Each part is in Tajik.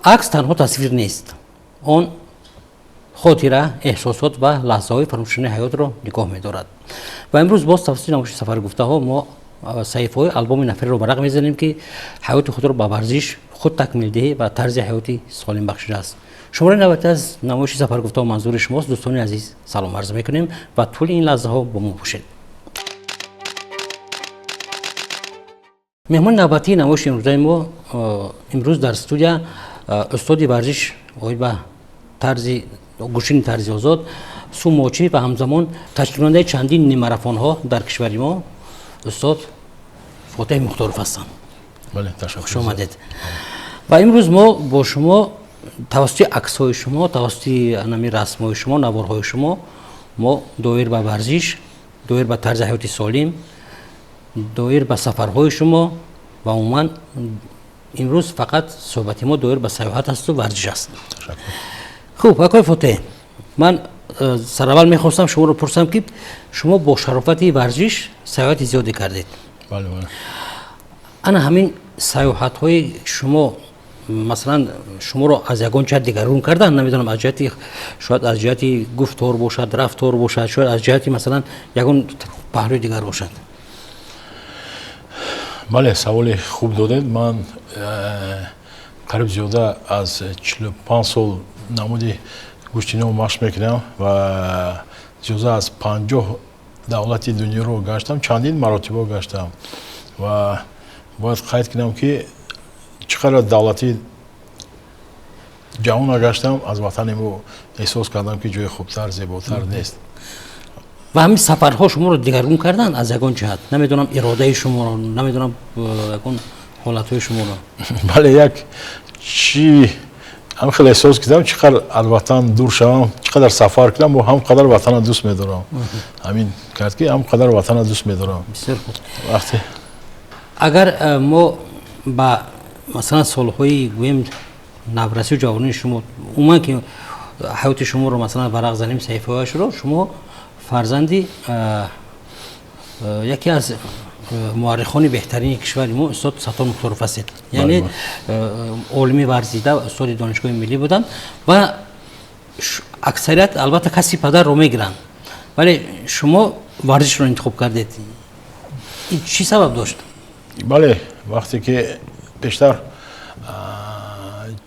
Акс танҳо тасвир нест, он хотира, эҳсосот ва лаҳзаҳои фаромӯшшудаи ҳаётро нигоҳ медорад. Ва имрӯз боз тавассути намоиши Сафаргуфтаҳо мо саҳифаҳои албоми нафареро варақ мезанем, ки ҳаёти худро ба варзиш, худ такмилдиҳӣ ва тарзи ҳаёти солим бахшидааст. Шумораи навбатӣ аз намоиши Сафаргуфтаҳо манзури шумост. Дӯстони азиз, салом арз мекунем ва тӯли ин лаҳзаҳо бо мо бошед. Меҳмони навбатии намоиши имрӯзаи мо имрӯз дар студия устоди варзиш оид ба тарзи гӯштини тарзи озод, сумочӣ ва ҳамзамон ташкилкунандаи чандин ниммарафонҳо дар кишвари мо устод Фотеҳ Мухторов ҳастанд. Хуш омадед. Ва имрӯз мо бо шумо тавассути аксҳои шумо, тавассути анами расмҳои шумо, наворҳои шумо мо доир ба варзиш, доир ба тарзи ҳаёти солим, доир ба сафарҳои шумо ва умуман имрӯз фақат суҳбати мо доир ба сайёҳат асту варзиш аст. Хуб, акои Фотеҳ, ман сараввал мехостам шуморо пурсам, ки шумо бо шарофати варзиш сайёҳати зиёде кардед. Ана ҳамин сайёҳатҳои шумо, масалан, шуморо аз ягон ҷиҳат дигаргун кардан, намедонам, аз ҷиҳати, шояд аз ҷиҳати гуфтор бошад, рафтор бошад, шояд аз ҷиҳати, масалан, ягон паҳлӯи дигар бошад? Бале, саволи хуб додед. Ман қариб зиёда аз 45 сол намуди гӯштино машқ мекунам ва зиёда аз 50 давлати дунёро гаштам, чандин маротибо гаштам. Ва бояд қайд кунам, ки чӣ қадар давлати ҷаҳонро гаштам, аз ватани мо эҳсос кардам, ки ҷои хубтар, зеботар нест. Ва ҳамин сафарҳо шуморо дигаргун карданд аз ягон ҷиҳат, намедонам, иродаи шуморо, намедонам, ягон ҳолатҳои шуморо? Бале, як чи ҳам хеле эҳсос кардам, чӣ қадар аз ватан дур шавам, чӣ қадар сафар кунам, ҳам қадар ватанро дӯст медорам. Ҳамин кард, ки ҳам қадар ватанро дӯст медорам. Бисёр хуб. Вақте Агар мо ба, масалан, солҳои, гӯем, наврасию ҷавонии шумо, умуман ки ҳаёти шуморо, масалан, варақ занем саҳифаҳояшро, шумо фарзанди яке аз муаррихони беҳтарини кишвари мо устод Саттор Мухторов ҳастед, яъне олими варзида, устоди Донишгоҳи миллӣ буданд. Ва аксарият, албатта, каси падарро мегиранд, вале шумо варзишро интихоб кардед. Ин чӣ сабаб дошт? Бале, вақте ки пештар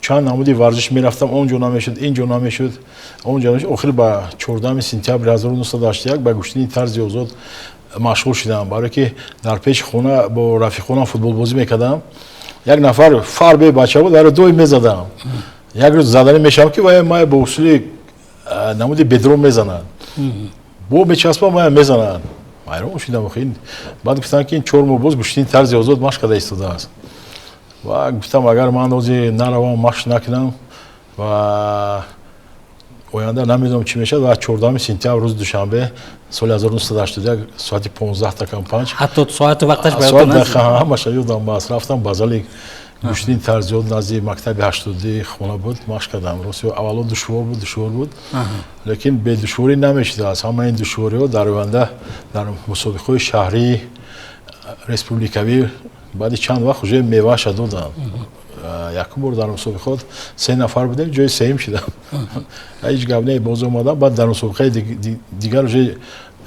чанд намуди варзиш мерафтам, он ҷо намешуд, ин ҷо намешуд, он ҷо намешуд, охир ба 14 сентябри 1981 ба гӯштини тарзи озод машғул шудам, барое ки дар пеши хона бо рафиқонам футболбозӣ мекардам. Як нафар фарбе бача буд, вайро доим мезадам. Як рӯз заданӣ мешавам, ки вай мая бо усули намуди бедро мезанад, бо мечаспам, мая мезанад. Ҳайрон шудам. Баъд гуфтам, ки ин 4 моҳ боз гӯштини тарзи озод машқ карда истодааст. Ва гуфтам, агар ман ҳозир наравам, машқ накунам, ва оянда намедонам, чӣ мешавад. Ва 14 сентябр, рӯзи душанбе, соли 1981, соати 4:55. Ҳатто соату вақташ? Ҳамаша ёдам бас. Рафтам ба зали гӯштини тарзи озод, назди мактаби 80 хона буд, машқ кардам. Рости, аввало душвор буд, душвор буд, лекин бедушворӣ намешудааст. Ҳама ин душвориҳо дар оянда дар мусобиқаҳои шаҳрии республикавӣ баъди чанд вақт уже мевааша доданд. Якум бор дар мусобиқот се нафар будем, ҷои сеюм шудам. Ҳеҷ гап не, боз омадам, баъд дар мусобиқаи дигар уже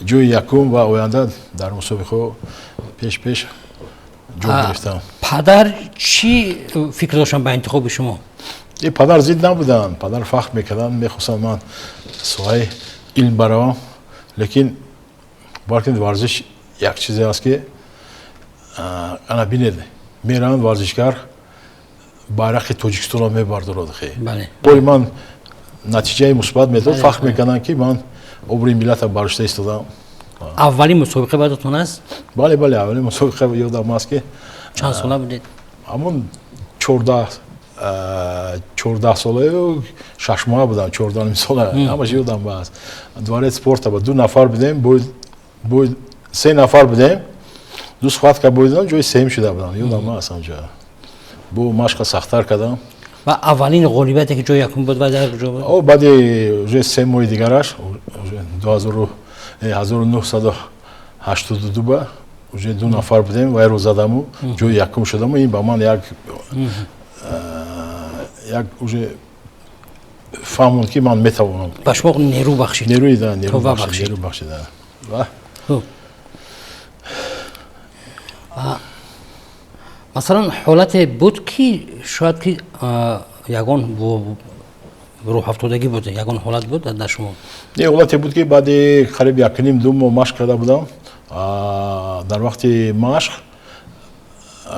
ҷои якум ва оянда дар мусобиқаҳо пеш пеш ҷо гирифтам. Падар чӣ фикр доштанд ба интихоби шумо? Падар зид набуданд, падар фахр мекарданд, мехостанд ман соҳаи илм баравам, лекин балки варзиш як чизе аст, ки ана бинед, мераванд, варзишгар байрақи Тоҷикистонро мебардорад. Хе, бори ман натиҷаи мусбат медод, фахр мекардам, ки ман обрӯи миллата бардошта истодам. Аввалин мусобиқа баъдатон аст? Бале, аввалин мусобиқа ёдам аст, ки Чанд сола будед? Ҳамон 14 солаю 6 моҳа будам, 14,5 сола, ҳамаш ёдам бааст. Дворец спорта ба ду нафар будем, се нафар будем, ду схватка бурдам, ҷои сеюм шуда будам, ёдам аст. Ҳамҷо бо машқа сахттар кардам. Ва аввалин ғолибияте, ки ҷои якум буд, ва дар куҷо буд? О, баъди уже 3 моҳи дигараш, 1982 ба уже ду нафар будем, вайро задаму ҷои якум шудаму ин ба ман як як уже фаҳмонд, ки ман метавонам. Ба шумо нерӯ бахшид. Нерӯ бахшид. Масалан, ҳолате буд, ки шояд ки ягон рӯҳафтодагӣ буд, ягон ҳолат буд дар шумо? Не, ҳолате буд, ки баъди қариб 1.5-2 моҳ машқ карда будам. Дар вақти машқ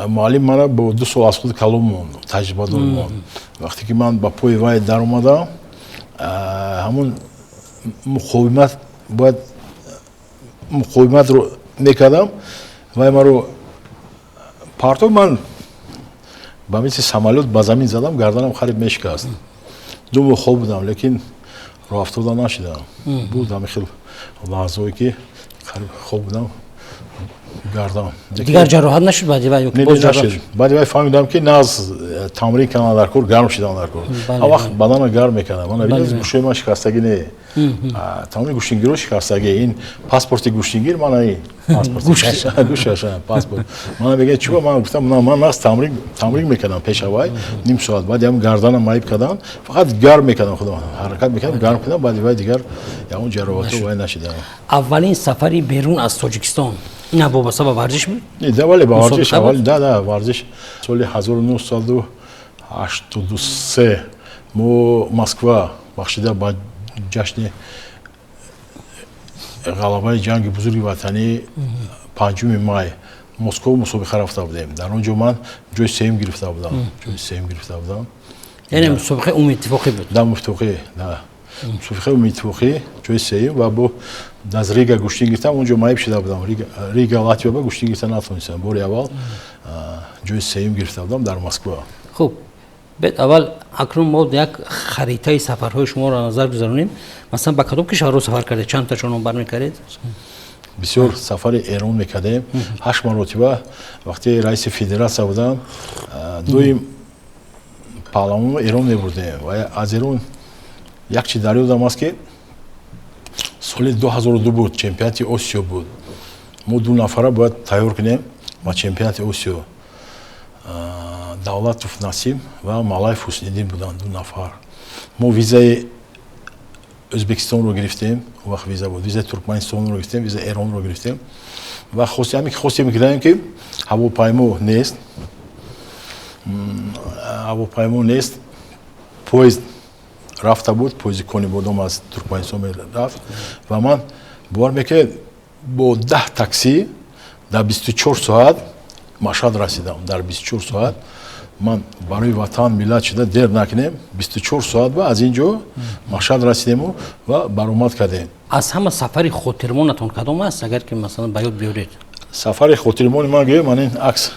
муаллим мана бо 2 сол аз худ калон монд, таҷрибадор монд. Вақте ки ман ба пои вай даромадам, ҳамун муқовимат, бояд муқовиматро мекардам, вай маро партов, ман ба мисли самолёт ба замин задам, гарданам қариб мешикаст. 2 моҳ хоб будам, лекин роҳафтода нашидам. Буд ҳамин хел лаҳзое, ки қариб хоб будам, гардам. Дигар ҷароҳат нашуд баъди вай? Нашуд. Баъди вай фаҳмидам, ки наз тамрин кардам дар кор, гарм шидам дар кор. Он вақт бадана гарм мекардам. Ман бинед, гӯшои ман шикастагӣ не. Тамоми гӯштингиро шикастагӣ. Ин паспорти гӯштингир мана ин паспорт. Гӯшаш паспорт. Мана мегӯяд, чӣ ман гуфтам, ман наз тамрин мекардам пеша вай ним соат. Баъди ҳам гарданам маиб кардам, фақат гарм мекардам худам, ҳаракат мекардам, гарм кардам, баъди вай дигар ягон ҷароҳатҳо вай нашидам. Аввалин сафари берун аз Тоҷикистон ин вобаста ба варзиш буд? Не, да, вале ба варзиш аввал, да, варзиш. Соли 1983 мо Москва бахшида ба ҷашни ғалабаи ҷанги бузурги ватанӣ 5 май Москва мусобиқа рафта будем. Дар он ҷо ман ҷои сеюм гирифта будам. Ҷои сеюм гирифта будам. Яъне мусобиқаи умумииттифоқӣ буд? Да, муттифоқӣ, да. Мусобиқаи умумииттифоқӣ ҷои сеюм ва бо аз Рига гӯштин гирифтам, он ҷо маиб шида будам. Рига Латвия ба гӯштин гирифта натонистам. Бори аввал ҷои сеюм гирифта будам дар Москва. Хуб, бед аввал акнун мо як харитаи сафарҳои шуморо назар гузаронем. Масалан, ба кадом кишварҳо сафар кардед? Чанд ташон номбар мекардед? Бисёр сафари Эрон мекардем. 8 маротиба вақте раиси федератсия будам, дуюм паҳлавонро Эрон мебурдем. Ва аз Эрон як чи дар ёдам аст, ки соли 2002 буд, чемпионати Осиё буд. Мо 2 нафара бояд тайёр кунем ба чемпионати Осиё. Давлатов Насим ва Малаев Ҳусниддин буданд 2 нафар. Мо визаи Ӯзбекистонро гирифтем, он вақт виза буд, визаи Туркманистонро гирифтем, визаи Эронро гирифтем. Ва хостем, ки дидем, ки ҳавопаймо нест. Ҳавопаймо нест. Поезд рафта буд, поезди Конибодом аз Туркманистон рафт ва ман бовар мекунед, бо 10 такси дар 24 соат Машҳад расидам. Дар 24 соат ман барои ватан, миллат шуда дер накунем, 24 соат ба аз ин ҷо Машҳад расидему ва баромад кардем. Аз ҳама сафари хотирмонатон кадом аст, агар ки масалан ба ёд биёред? Сафари хотирмони ман гӯем, ман ин акс,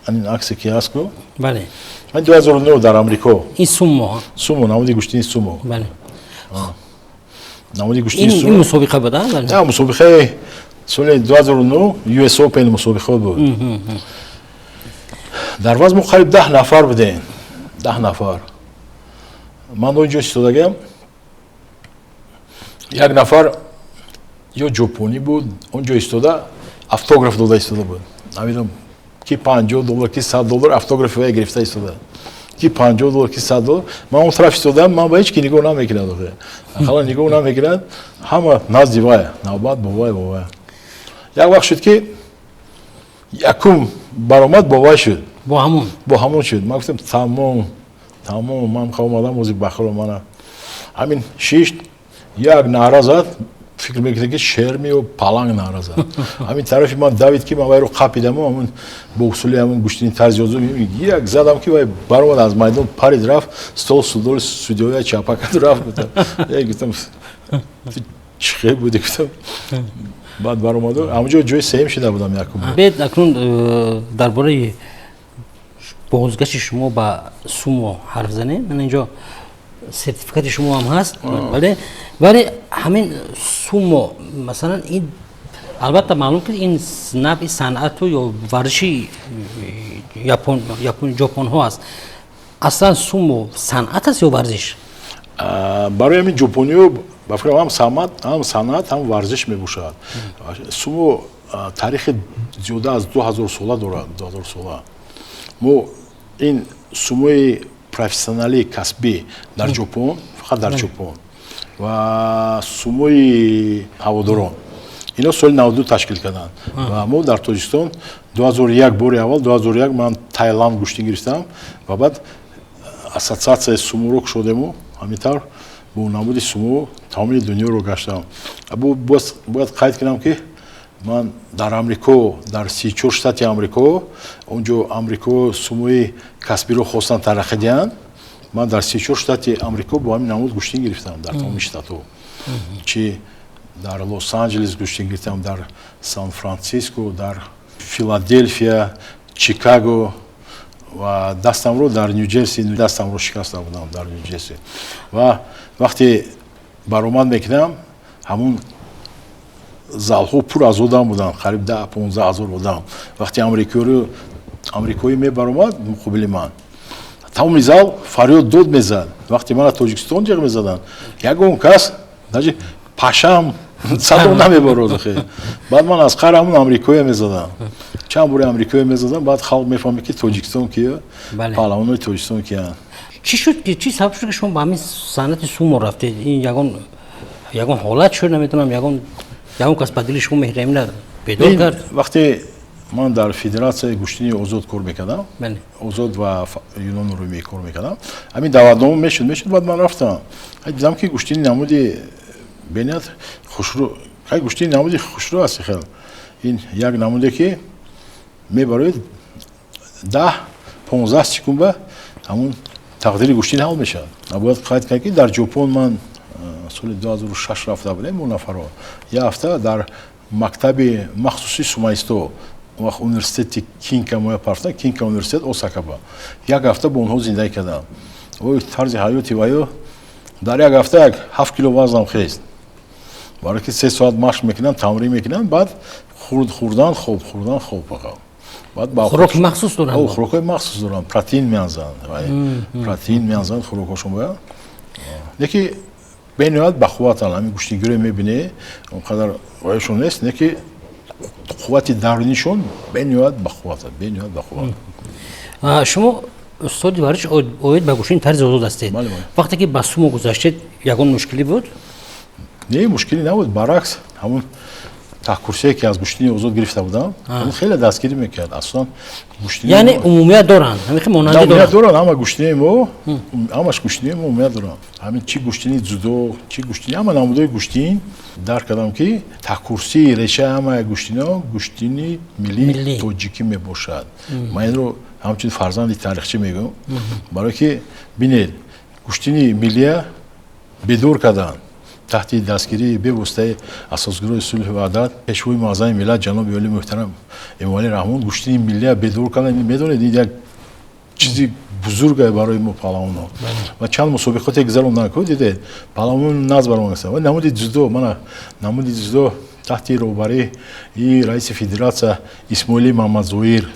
ин аксе ки ҳаст ку? Бале. Ман 2009 дар Амрико. Ин сумо? Сумо, намуди гӯштини сумо. Бале. Намуди гӯштини сумо. Ин мусобиқа буд, а? Не, мусобиқаи соли 2009 US Open мусобиқа буд. Дар вазн мо қариб 10 нафар будем. 10 нафар. Ман он ҷо истодагиам. Як нафар ё ҷопонӣ буд, он ҷо истода автограф дода истода буд. Намедонам, ки $50, ки $100 автографи вай гирифта истода. Ки $50, ки $100. Ман он тараф истодам, ман ба ҳеҷ ки нигоҳ намекунад. Ақаллан нигоҳ намекунад, ҳама назди вай, навбат бо вай, бо вай. Як вақт шуд, ки якум баромад бо вай шуд. Бо ҳамон? Бо ҳамон шуд. Ман гуфтам, тамом, тамом, ман омадам ози бахро мана. Ҳамин шишт, як наъра зад, фикр мекунед, ки шер ё паланг наъра зад. Ҳамин тарафи ман давид, ки ман вайро қапидаму ҳамун бо усули ҳамун гӯштини тарзи озод як задам, ки вай баромад аз майдон, парид, рафт, стол судоли судёя чапа кард, рафт. Гуфтам, гуфтам, чӣ хел буди, гуфтам. Баъд баромаду ҳамонҷо ҷои сеюм шида будам якум. Бед акнун дар бораи бозгашти шумо ба сумо ҳарф занем. Ман инҷо сертификати шумо ҳам ҳаст, бале, вале ҳамин сумо, масалан, ин албатта маълум ки ин навъи санъату ё варзиши ҷопонҳо аст. Аслан сумо санъат аст ё варзиш? Барои ҳамин ҷопониё ба фикрам ҳам санъат, ҳам варзиш мебошад. Сумо таърихи зиёда аз 2000 сола дорад, 2000 сола. Мо ин сумои Профессионалии касбӣ дар Ҷопон, фақат дар Ҷопон, ва сумои ҳаводорон ино соли 92 ташкил карданд. Ва мо дар Тоҷикистон 2001, бори аввал 2001 ман Таиланд гӯштин гирифтам ва баъд ассотсиатсияи суморо кушодему ҳамин тавр бо намуди сумо тамоми дунёро гаштам. Бояд қайд кунам, ки ман дар Амрико, дар 34 штати Амрико, онҷо Амрико сумои касбиро хостан тараққӣ диҳанд, ман дар 34 штати Амрико бо ҳамин намуд гӯштин гирифтам. Дар тамоми штатҳо, чи дар Лос Анҷелес гӯштин гирифтам, дар Сан Франсиско, дар Филаделфия, Чикаго ва дастамро дар Ню-Ҷерси дастамро шикаста будам дар Ню-Ҷерси. Ва вақте баромад мекунам, ҳамун залҳо пур аз одам буданд, қариб 10-15 ҳазор одам. Вақте амрикоӣ мебаромад муқобили ман, тамоми зал фарёд дод мезад. Вақте мана Тоҷикистон ҷиғ мезаданд, ягон кас, даже пашам садо намебарод. Баъд ман аз қаҳр ҳамун амрикоя мезадам, чанд бори амрикоя мезадам, баъд халқ мефаҳмед, ки Тоҷикистон кия, паҳлавонои Тоҷикистон киянд. Чӣ шуд ки, чӣ сабаб шуд, ки шумо ба ҳамин санъати сумо рафтед? Ин ягон ҳолат шуд, намедонам, ягон кас ба дили шумо меҳрамина бедор кард? Вақте ман дар федератсияи гӯштини озод кор мекардам, озод ва юнону румӣ кор мекардам, ҳамин даъватнома мешуд, баъд ман рафтам, дидам, ки гӯштини намуди бениҳоят хушрӯ, гӯштини намуди хушрӯ аст. Хел ин як намуде, ки мебароед, 10-15 секунда ҳамун тақдири гӯштин ҳал мешавад. Бояд қайд кард, ки дар Ҷопон ман соли 2006 рафта будем он нафарҳо, як ҳафта дар мактаби махсуси сумаисто, он вақт университети Кинка моя парафтан, Кинка университет Осакаба, як ҳафта бо онҳо зиндагӣ кардам. Ой, тарзи ҳаёти ваё! Дар як ҳафта як 7 кило вазнам хест, барое ки 3 соат машқ мекунанд, тамрин мекунанд, баъд хӯрдан, хоб, хӯрдан, хоб, фақат. Хӯроки махсус доранд? Хӯрокҳои махсус доранд, протеин меанзанд, протеин меанзанд хӯрокҳошон бояд. Леки бениҳоят бақувватанд. Ҳамин гӯштингиро мебинӣ, он қадар ваяшон нест, не ки қуввати дарунишон бениҳоят бақувват, бениҳоят бақувват. Шумо устоди варзиш оид ба гӯштини тарзи озод ҳастед. Вақте ки ба сумо гузаштед, ягон мушкилӣ буд? Не, мушкилӣ набуд. Баръакс, ҳамун таҳкурсие, ки аз гӯштини озод гирифта будам, ҳамун хеле дастгирӣ мекард. Асосан гӯштини, яъне умумият доранд, ҳамин монандӣ? Умумият доранд ҳама гӯштини мо, ҳамаш гӯштини мо умумият доранд. Ҳамин чи гӯштини дзюдо, чи гӯштини, ҳама намудои гӯштин. Дарк кардам, ки таҳкурсии решаи ҳамаи гӯштино гӯштини миллии тоҷикӣ мебошад. Ман инро ҳамчун фарзанди таърихчӣ мегӯям, барое ки бинед, гӯштини миллия бедор карданд таҳти дастгирии бевоситаи асосгузори сулҳу ваҳдат, пешвои муаззами миллат, ҷаноби олии муҳтарам Эмомалӣ Раҳмон. Гӯштини миллия бедор кардан, медонед, ин як чизи бузурге барои мо, паҳлавонон. Ва чанд мусобиқоте гузаронданд ку, дидед, паҳлавон наз баромадастанд. Ва намуди дзюдо, мана намуди дзюдо таҳти роҳбарии раиси федератсия Исмоили Мамадзоир,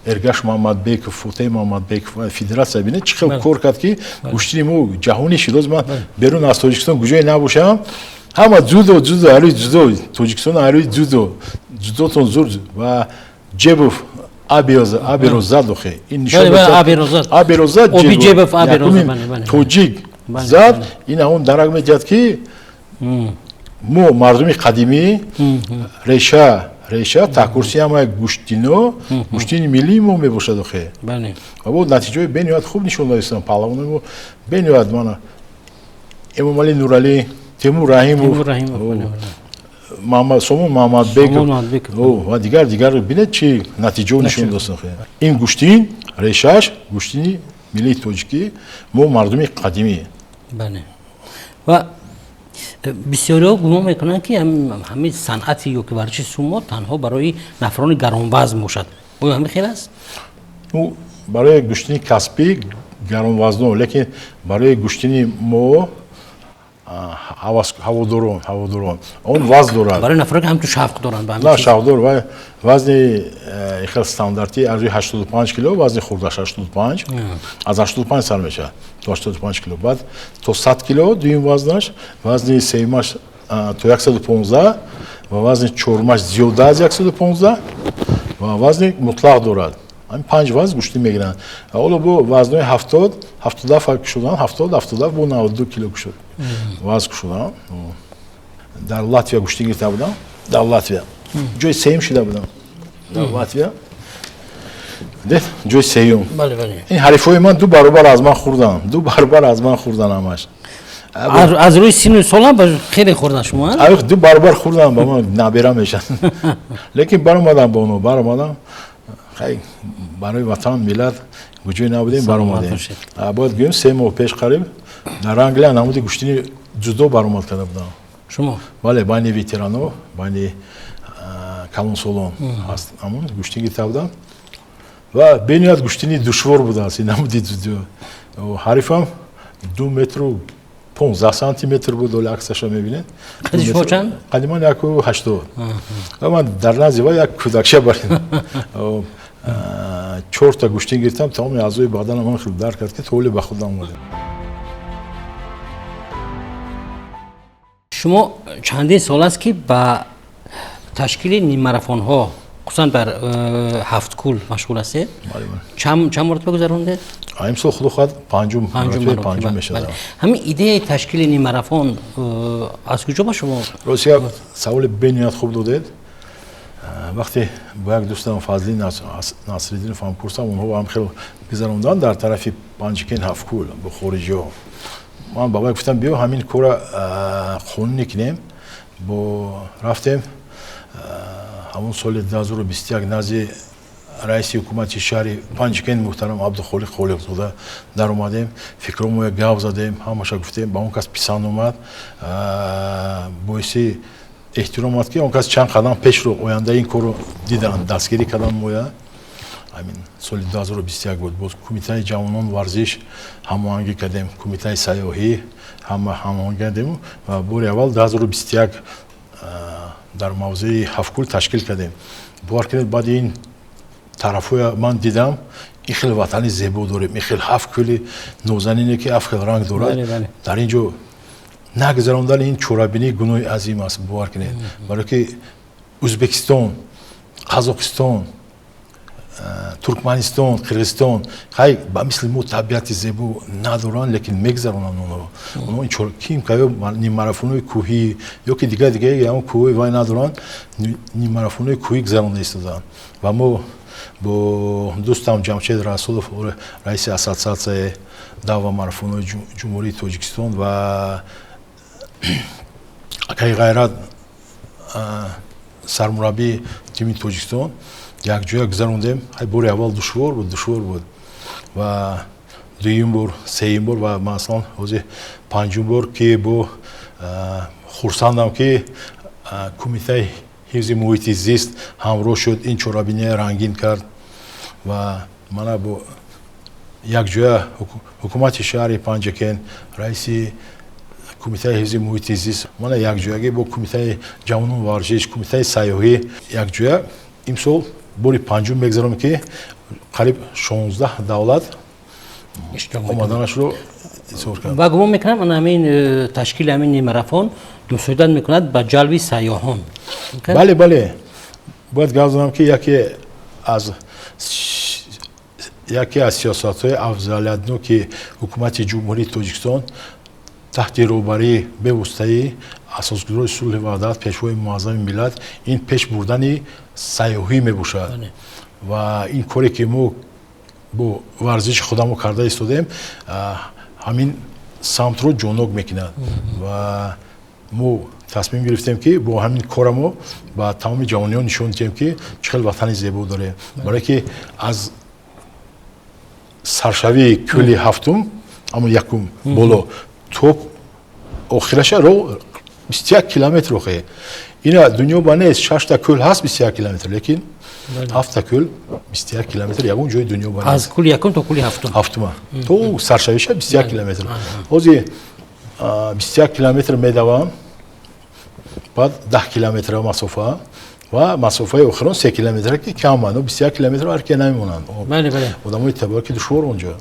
Эргаш Мамадбеков, Фотеи Мамадбеков, федератсия, бинед, чӣ хел кор кард, ки гӯштини мо ҷаҳонӣ шуд. Ҳозир ман берун аз Тоҷикистон куҷое набошам, ҳама дзюдо, дзюдо, аруи дзюдо, Тоҷикистон аруи дзюдо, дзюдотон зур. Ва Ҷебов Аберо зад охе, ин нишон Аберо зад, тоҷик зад. Ин ҳамон дарак медиҳад, ки мо мардуми қадимӣ, реша таҳкурсии ҳамаи гӯштино гӯштини миллии мо мебошад охе. Ва бо натиҷаҳои бениҳоят хуб нишон додистанд паҳлавонои мо, бениҳоят. Мана Эмомалӣ Нуралӣ, Темур Раҳимов, Сомон Маҳмадбеков ва дигар, бинед, чӣ натиҷао нишон додастанд. Ин гӯштин решааш гӯштини миллии тоҷикӣ, мо мардуми қадимӣ. Ва бисёриҳо гумон мекунанд, ки ҳамин санъати ё ки варзиши сумо танҳо барои нафарони гаронвазн бошад. Оё ҳамин хел аст? Барои гӯштини касбӣ гаронвазно, лекин барои гӯштини мо, ҳаводорон, он вазн дорад. Барои нафаре ки ҳамчун шавқ доранд. На, шавқдор, ва вазни хел стандартӣ аз рӯи 85 кило, вазни хурдаш 85, аз 85 сар мешавад то 85 кило, баъд то 100 кило дуюм вазнаш, вазни сеюмаш то 115 ва вазни чорумаш зиёда аз 115 ва вазни мутлақ дорад. Ҳамин 5 вазн гӯштӣ мегиранд. Ҳоло бо вазнои 70, 77 кушодан, 70, 77 бо 92 кило кушод. Вазн кушодан. Дар Латвия гӯштӣ гирифта будам. Дар Латвия. Ҷои сеюм шуда будам. Дар Латвия. Ҷои сеюм. Бале, бале. Ин ҳарифҳои ман 2 баробар аз ман хӯрданд. 2 баробар аз ман хӯрданд ҳамаш. Аз рӯи сину солам хеле хӯрдан шумо? Ах, 2 баробар хӯрдам, ба ман набера мешанд. Лекин баромадам бо онҳо, баромадам. Хай, барои ватан, миллат куҷое набудем, баромадем. Бояд гӯем, 3 моҳ пеш қариб дар Англия намуди гӯштини ҷудо баромад карда будам. Шумо? Бале, байни ветерано, байни калонсолон ҳаст ҳамон гӯштин гирифта будам. Ва бениҳоят гӯштини душвор будааст ин намуди ҷудо. Ҳарифам 2 метру 15 сантиметр буд, оли аксаша мебинед. Қади шумо чанд? Қади ман 1,80. Ва ман дар назди вай як кӯдакча баридам. 4 гӯштин гирифтам, тамоми аъзои баданам ҳам хеле дард кард, ки то ҳоле ба худ наомадем. Шумо чандин сол аст, ки ба ташкили ниммарафонҳо, хусусан дар Ҳафткул машғул ҳастед? Чанд маротиба гузарондед? Имсол худо хоҳад панҷум маротиба, панҷум мешавад. Ҳамин идеяи ташкили ниммарафон аз куҷо ба шумо? Рости як саволи бениҳоят хуб додед. Вақте бо як дӯстам Фазли Насриддинов ҳам курсам, онҳо ҳам хеле гузаронданд дар тарафи Панҷакент Ҳафткул бо хориҷиҳо. Ман ба вай гуфтам, биё ҳамин кора қонунӣ кунем. Бо рафтем ҳамон соли 2021 назди раиси ҳукумати шаҳри Панҷакент муҳтарам Абдухолиқ Холиқзода даромадем, фикрҳомо гап задем, ҳамаша гуфтем, ба он кас писанд омад. Боиси эҳтиром аст, ки он кас чанд қадам пешро оянда ин корро диданд, дастгирӣ карданд моя. Ҳамин соли 2021 буд. Боз кумитаи ҷавонон варзиш ҳамоҳангӣ кардем, кумитаи сайёҳӣ ҳама ҳамоҳангӣ кардем ва бори аввал 2021 дар мавзеи Ҳафткул ташкил кардем. Бовар кунед, баъди ин тарафҳоя ман дидам, ин хеле ватани зебо дорем, ин хеле ҳафт кӯли нозанине, ки ҳафт хел ранг дорад. Дар ин ҷо нагузарондани ин чорабинӣ гуноҳи азим аст, бовар кунед. Барое ки Ӯзбекистон, Қазоқистон, Туркманистон, Қирғизистон хай ба мисли мо табиати зебо надоранд, лекин мегузаронанд онҳо. Онҳо ин ким каё ниммарафонҳои кӯҳӣ ё ки дигар дигаре ҳамон кӯҳҳои вай надоранд, ниммарафонҳои кӯҳӣ гузаронда истодаанд. Ва мо бо дӯстам Ҷамшед Расулов, раиси ассотсиатсияи дава марафонҳои Ҷумҳурии Тоҷикистон ва акаи Ғайрат сармураббии тими Тоҷикистон якҷоя гузарондем. Ҳай бори аввал душвор буд, душвор буд ва дуюм бор, сеюм бор ва масалан ҳозир панҷум бор, ки бо хурсандам, ки кумитаи ҳифзи муҳити зист ҳамроҳ шуд, ин чорабиния рангин кард ва мана бо якҷоя ҳукумати шаҳри Панҷакент, раиси кумитаи ҳифзи муҳити зист, мана якҷоягӣ бо кумитаи ҷавонон варзиш, кумитаи сайёҳӣ якҷоя имсол бори панҷум мегузарем, ки қариб 16 давлат омаданашро изҳор кард. Ва гумон мекунам, ана ҳамин ташкили ҳамин нимарафон мусоидат мекунад ба ҷалби сайёҳон. Бале, бале. Бояд гап занам, ки яке аз сиёсатҳои афзалиятноки ҳукумати Ҷумҳурии Тоҷикистон таҳти роҳбарии бевоситаи асосгузори сулҳи ваҳдат, пешвои муаззами миллат, ин пеш бурдани сайёҳӣ мебошад. Ва ин коре, ки мо бо варзиши худамо карда истодем, ҳамин самтро ҷоннок мекунад. Ва мо тасмим гирифтем, ки бо ҳамин кора мо ба тамоми ҷавониён нишон диҳем, ки чӣ хел ватани зебо дорем. Барое ки аз саршавии кӯли ҳафтум, аммо якум боло то охираша роҳ 21 километр охе. Ина дунё ба нест, 6 кӯл ҳаст 21 километр, лекин 7 кӯл 21 километр ягон ҷои дунё ба нест. Аз кӯли якум то кӯли ҳафтум. Ҳафтума. То саршавиша 21 километр. Ҳозир 21 километр медавам, баъд 10 километр масофа, Ва масофаи охирон 3 километр ки кам аст, 21 километр ҳар ки намемонанд. Одамои табиат ки душвор онҷо.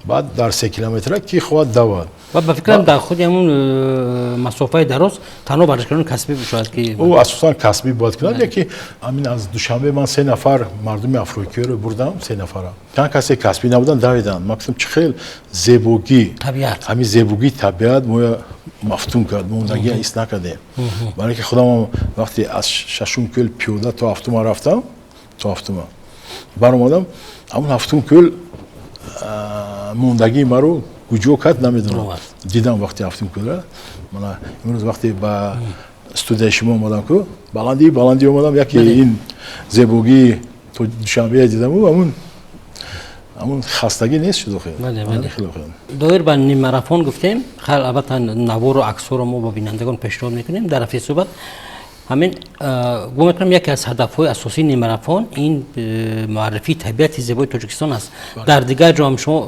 Баъд дар 3 километр ки хоҳад давад. Ва ба фикрам дар худи ҳамун масофаи дароз танҳо варзишгарони касбӣ шояд ки ӯ асосан касбӣ бояд кунад, яке ҳамин аз Душанбе ман 3 нафар мардуми африкиёро бурдам, 3 нафара. Чанд касе касбӣ набуданд, давиданд. Ман гуфтам чӣ хел зебогӣ, табиат, ҳамин зебогии табиат моя мафтун кард, мондагия ҳис накардем. Барои ки худам вақте аз шашум кӯл пиёда то ҳафтума рафтам, то ҳафтума баромадам, ҳамун ҳафтум кӯл мондагии маро куҷо кард намедонам. Дидам вақти ҳафтум кӯлра. Мана имрӯз вақте ба студияи шумо омадам, ку баландӣ баландӣ омадам, яке ин зебогии то Душанбея дидаму ҳамун хастагӣ нест шуд охир. Доир ба ниммарафон гуфтем, хайр, албатта навору аксҳоро мо ба бинандагон пешниҳод мекунем дар рафти суҳбат. Ҳамин гумон мекунам яке аз ҳадафҳои асосии ниммарафон ин муаррифии табиати зебои Тоҷикистон аст. Дар дигар ҷо ҳам шумо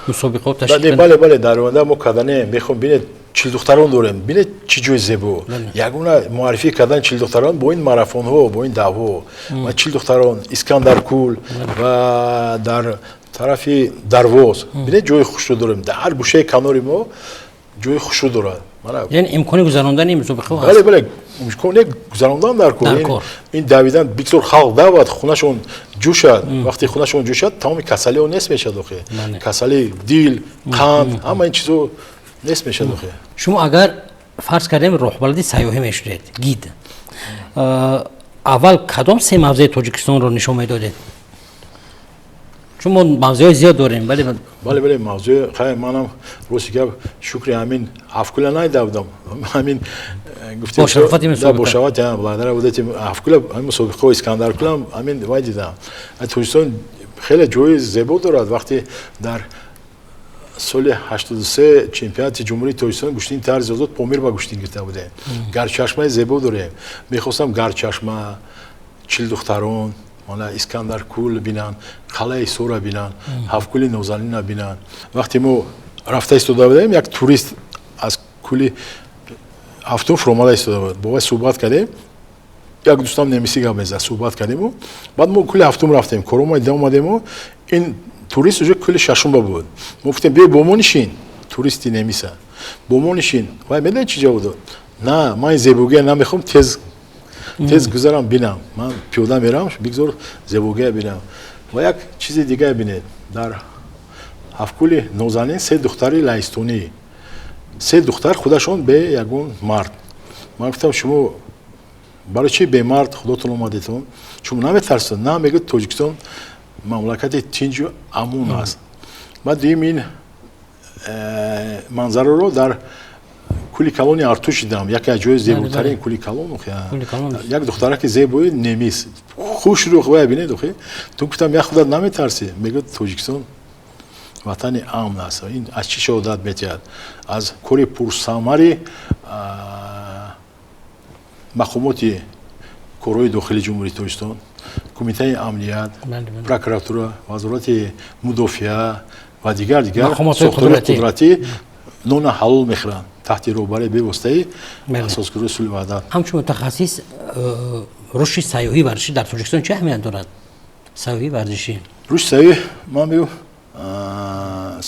мусобиқаҳо ташкил? Бале, бале, дар оянда мо карданем. Мехоҳем, бинед, чилдухтарон дорем, бинед чӣ ҷои зебо. Ягона муаррифӣ кардани чилдухтарон бо ин марафонҳо, бо ин давҳо ва чилдухтарон, Искандаркул ва дар тарафи Дарвоз, бинед, ҷои хушрӯ дорем. Дар ҳар гӯшаи канори мо ҷои хушрӯ дорад. Яъне имкони гузарондани мусобиқаҳо ҳаст? Бале, бале, имкони гузарондан дар кор. Ин давидан бисёр халқ давад, хунашон ҷӯшад. Вақте хунашон ҷӯшад, тамоми касалиҳо нест мешавад охир. Касалии дил, қанд, ҳама ин чизо нест мешавад охир. Шумо агар фарз кардем роҳбалади сайёҳӣ мешудед, гид, аввал кадом се мавзеи Тоҷикистонро нишон медодед? Чун мо мавзеҳои зиёд дорем, бале. Бале, бале, мавзӯи хай манам рости гап шукри ҳамин ҳафткула найдавдам. Ҳамин гуфтем бо шарофати мусобиқа. Бо шарофати благодаря вот этим ҳафткула, ҳамин мусобиқаҳои Искандаркулам ҳамин вай дидам. Тоҷикистон хеле ҷои зебо дорад. Вақте дар соли 83 чемпионати Ҷумҳурии Тоҷикистон гӯштини тарзи озод Помир ба гӯштин гирифта будем. Гарчашмаи зебо дорем. Мехостам Гарчашма, Чилдухтарон, мана Искандаркул бинанд, қалъаи Ҳисорро бинанд, ҳафткули Нозанина бинанд. Вақте мо рафта истода будем, як турист аз кӯли ҳафтум фуромада истода буд. Бо вай суҳбат кардем. Як дӯстам немисӣ гап мезад, суҳбат кардему. Баъд мо кӯли ҳафтум рафтем, корома дида омадему, ин турист уже кӯли шашумба буд. Мо гуфтем, биё бо мо нишин, туристи немиса. Бо мо нишин. Вай медонед чӣ ҷавоб дод? На, ман ин зебогия намехоҳам, тез тез гузарам бинам. Ман пиёда мерам, бигзор зебогия бинам. Ва як чизи дигар бинед. Дар ҳафткули Нозанин се духтари лаҳистонӣ, се духтар худашон бе ягон мард. Ман гуфтам, шумо барои чӣ бемард худотон омадетон? Шумо наметарсед? На, мегӯяд, Тоҷикистон мамлакати тинҷу амун аст. Баъд дуюм ин манзараро дар кӯли калони Артуш дидам, яке аз ҷои зеботарин кӯли калон. Як духтараки зебои немис хушрӯх, вая бинед охи. Ту гуфтам, як худат наметарсӣ? Мегӯяд, Тоҷикистон ватани амн аст. Ин аз чӣ шаҳодат метиҳад? Аз кори пурсамари мақомоти корҳои дохили Ҷумҳурии Тоҷикистон, Кумитаи амният, прокуратура, Вазорати мудофиа ва дигар дигар сохторҳои қудратӣ нона ҳалол мехӯранд таҳти роҳбарии бевоситаи асосгузори сулҳу ваҳдат. Ҳамчун мутахассис, рушди сайёҳии варзишӣ дар Тоҷикистон чӣ аҳамият дорад? Сайёҳии варзишӣ. Рушди сайёҳӣ, ман мегӯям,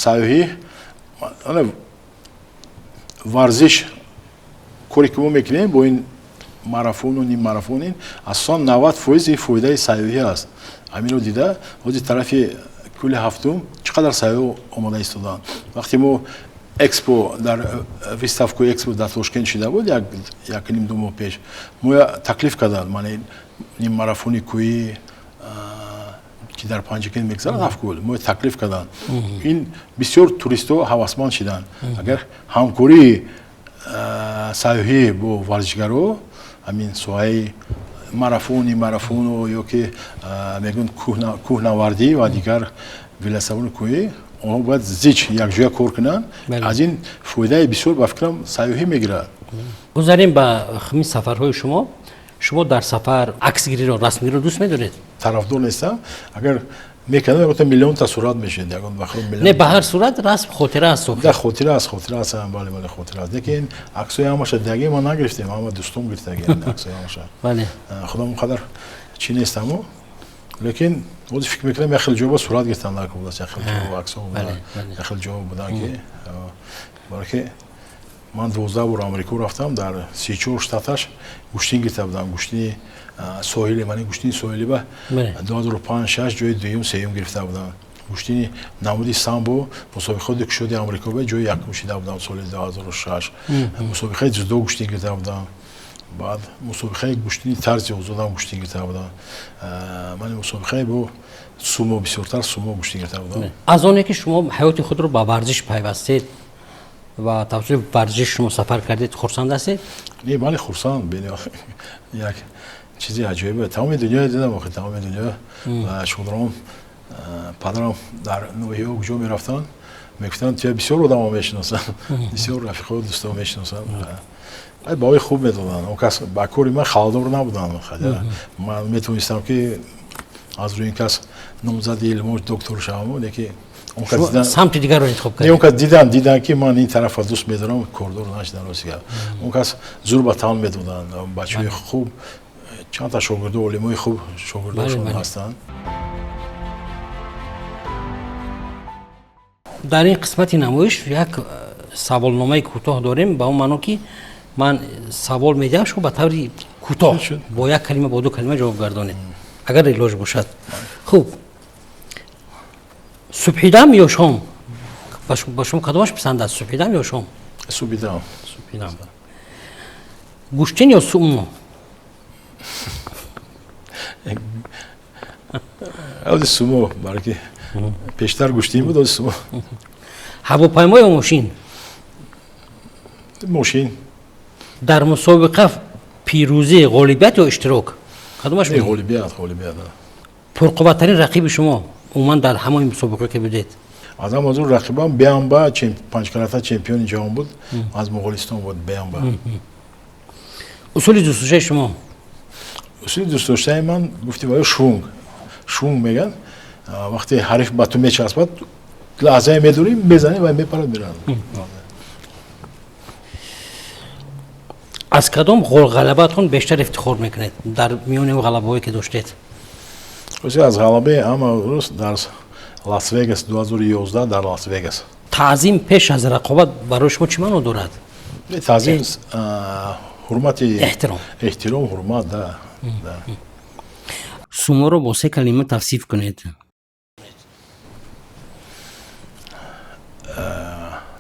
сайёҳӣ варзиш, коре ки мо мекунем бо ин марафону ниммарафон, ин асосан 90% фоидаи сайёҳӣ аст. Ҳаминро дида, ҳозир тарафи кӯли ҳафтум чӣ қадар сайёҳ омода истодаанд. Вақте мо экспо дар выставкаи экспо дар Тошкент шида буд якним ду моҳ пеш, мо таклиф карданд, мана ниммарафони кӯҳӣ ки дар Панҷакент мегузарад, ҳафткӯл, мо таклиф карданд. Ин бисёр туристҳо ҳавасманд шиданд. Агар ҳамкории сайёҳӣ бо варзишгаро, ҳамин соҳаи марафони марафону ё ки мегӯянд кӯҳнавардӣ ва дигар велосавори кӯҳӣ, онҳо бояд зич якҷоя кор кунанд. Аз ин фоидаи бисёр, ба фикрам, сайёҳӣ мегирад. Гузарем ба ҳамин сафарҳои шумо. Шумо дар сафар аксгириро, расмгириро дӯст медоред? Тарафдор нестам. Агар мекардам, ягон миллионта сурат мешуд, ягон вақт миллион. Не, ба ҳар сурат расм хотира аст. Да, хотира аст, хотира аст, бале, бале, хотира аст. Лекин аксҳои ҳамаша дигаги ма нагирифтем, ҳама дӯстон гирифтаги аксҳои ҳамаша. Бале. Худам он қадар чӣ нестаму, лекин ози фикр мекунам, як хел ҷо ба сурат гирифтан дар будааст, як хел ҷо аксҳо буданд, як хел ҷо буданд ки балки ман 12 бор Амрико рафтам, дар 34 штаташ гӯштин гирифта будам, гӯштини соҳили, мани гӯштини соҳили ба 2005-6 ҷои дуюм, сеюм гирифта будам. Гӯштини намуди самбо мусобиқаи кушоди Амрико ба ҷои якум шида будам соли 2006. Мусобиқаи ҷудо гӯштин гирифта будам. Баъд мусобиқаи гӯштини тарзи озодам гӯштин гирифта будам. Мани мусобиқаи бо сумо, бисёртар сумо гӯштин гирифта будам. Аз оне ки шумо ҳаёти худро ба варзиш пайвастед ва тавассути варзиш шумо сафар кардед, хурсанд ҳастед? Не, бале, хурсанд. Як чизи аҷоибе. Тамоми дунёя дидам, охи тамоми дунё. Ва шудром падарам дар ноҳияҳо куҷо мерафтанд, мегуфтанд, туя бисёр одамо мешиносанд, бисёр рафиқо, дӯсто мешиносанд. Баҳои хуб медоданд. Он кас ба кори ман халалдор набуданд. Ман метавонистам ки аз рӯи ин кас номзади илмо, доктор шавам, лекин самти дигарро интихоб кардед. Он кас дидан ки ман ин тарафа дӯст медорам, кордор нашидан, рости гап. Он кас зур ба таом медоданд. Бачаҳои хуб, чанд та шогирдо, олимои хуб шогирдошон ҳастанд. Дар ин қисмати намоиш як саволномаи кӯтоҳ дорем, ба он маъно ки ман савол медиҳам, шумо ба таври кӯтоҳ бо як калима, бо ду калима ҷавоб гардонед, агар илоҷ бошад. Хуб, субҳидам ё шом? Ба шумо кадомаш писанд аст, субҳидам ё шом? Субҳидам. Субҳидам. Гӯштин ё сумо? Ози сумо, балки пештар гӯштин буд, ози сумо. Ҳавопаймо ё мошин? Мошин. Дар мусобиқа пирӯзӣ, ғолибият ё иштирок? Кадомаш? Ғолибият, ғолибият. Пурқувваттарин рақиби шумо умуман дар ҳамаи мусобиқа ки будед? Аз ҳама зур рақибам Биамба, панҷкарата чемпиони ҷаҳон буд, аз Моғолистон буд Биамба. Усули дӯстдоштаи шумо? Усули дӯстдоштаи ман гуфти ва швунг. Швунг мегӯянд, вақте ҳариф ба ту мечаспад, лаҳзае медурӣ, мезанӣ ва мепарад, меравад. Аз кадом ғалабаатон бештар ифтихор мекунед дар миёни ғалабаҳое ки доштед? Аз ғалабаи ҳама рӯз дар Лас-Вегас 2011, дар Лас-Вегас. Таъзим пеш аз рақобат барои шумо чӣ маъно дорад? Таъзим, ҳурмати, эҳтиром, эҳтиром, ҳурмат, да. Суморо бо се калима тавсиф кунед.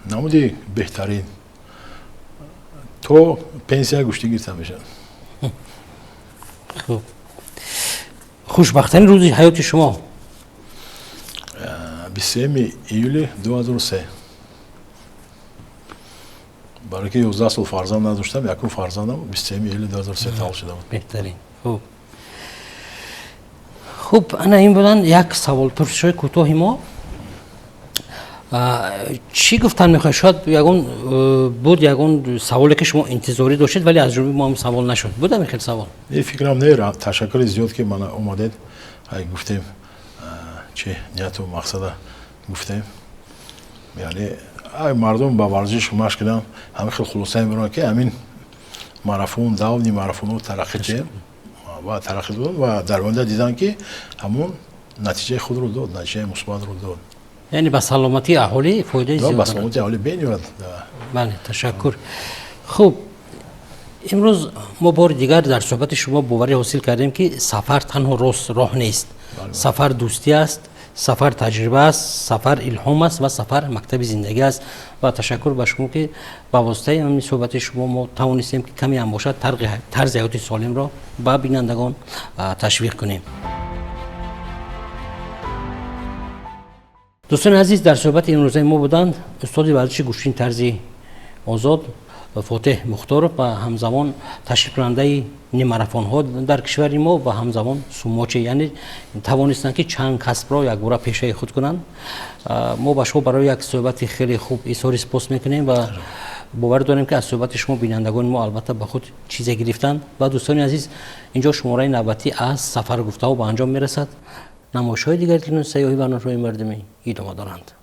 Намуди беҳтарин. То пенсия гӯштӣ гирифта мешавад. Хуб. Хушбахттарин рӯзи ҳаёти шумо? 23 июли 2003. Барои ки 11 сол фарзанд надоштам, якум фарзандам 23 июли 2003 таваллуд шуда буд. Беҳтарин. Хуб. Хуб, ана ин буданд як савол пурсишҳои кӯтоҳи мо. Чӣ гуфтан мехоҳед? Шояд ягон буд ягон саволе ки шумо интизорӣ доштед, вале аз ҷониби мо ҳам савол нашуд. Буд ҳамин хел савол? Не, фикрам не. Ташаккури зиёд ки мана омадед. Ай гуфтем, чӣ нияту мақсада гуфтем. Яъне ай мардум ба варзиш машқ кунанд, ҳамин хел хулоса мебаранд ки ҳамин марафон, давни марафонҳо тараққӣ кардем ва тараққӣ доданд ва дар оянда диданд ки ҳамон натиҷаи худро дод, натиҷаи мусбатро дод. Яъне ба саломатии аҳолӣ фоидаи зиёд ба саломатии аҳолӣ бениҳоят. Бале, ташаккур. Хуб, имрӯз мо бори дигар дар суҳбати шумо боварӣ ҳосил кардем ки сафар танҳо рост роҳ нест. Сафар дӯстӣ аст, сафар таҷриба аст, сафар илҳом аст ва сафар мактаби зиндагӣ аст. Ва ташаккур ба шумо ки ба воситаи ҳамин суҳбати шумо мо тавонистем ки каме ҳам бошад тарзи ҳаёти солимро ба бинандагон ташвиқ кунем. Дӯстони азиз, дар суҳбати имрӯзаи мо буданд устоди варзиши гӯштини тарзи озод, Фотеҳ Мухторов ва ҳамзамон ташкилкунандаи ниммарафонҳо дар кишвари мо ва ҳамзамон сумочи, яъне тавонистанд, ки чанд касбро якбора пешаи худ кунанд. Мо ба шумо барои як суҳбати хеле хуб изҳори сипос мекунем ва бовар дорем, ки аз суҳбати шумо бинандагони мо албатта ба худ чизе гирифтанд. Ва дӯстони азиз, инҷо шумораи навбатӣ аз Сафаргуфтаҳо ба анҷом мерасад. Намоишҳои дигари телевизиони сайёҳӣ ва барномаҳои мардумӣ идома доранд.